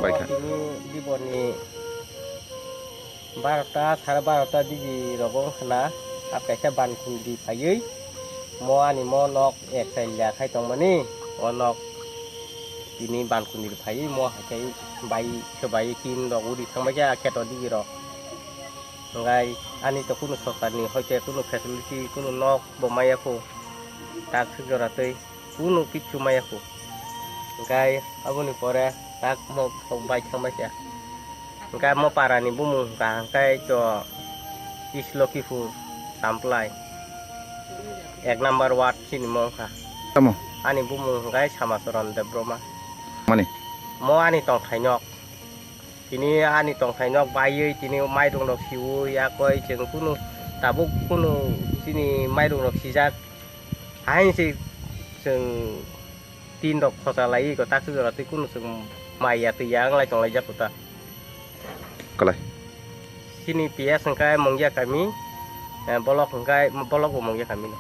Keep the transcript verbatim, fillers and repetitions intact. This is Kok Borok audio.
Paikha. Tini diborni barota, sare barota digi rogo wngkha na, ap kaisa bankhungdi phaiwi mo ani mo nok ek side ya khai tongmani, o nok tini bankhungdi phaiwi mo hai khai bai swbai tin rok uri thangbai kha kheto digi rok. Hwnkhe ani to kunu sorkarni hoite kunu facility, kunu nok bo maya kho, tak swk jora twi. Kunu kichu maya kho. Hwnkhe aboni pore tak mo sok bai thang bai kha. Hwnkhe mo para ni bumung hwnkha hwnkhe to East Lokhipur Samplai, ek number ward chini mo wngkha. Tamo? Ani bumung hwnkhe Samacharan Debbarma. Mani? Mo ani tongthai nok. Tini ani tongthai nok baiwi tini mairung rok siwi yakoi chwng kunu tabuk kunu chini mairung rok sijak. Hain se chwng tin rok khosa lai ko tak jora twi kunu chwng mai ya twi ya wng lai tong lai jak ta. Kalai. Chini P S hwnkhe Mungya kami, eh, bolok hwnkhe bolok bo Mungya kami no.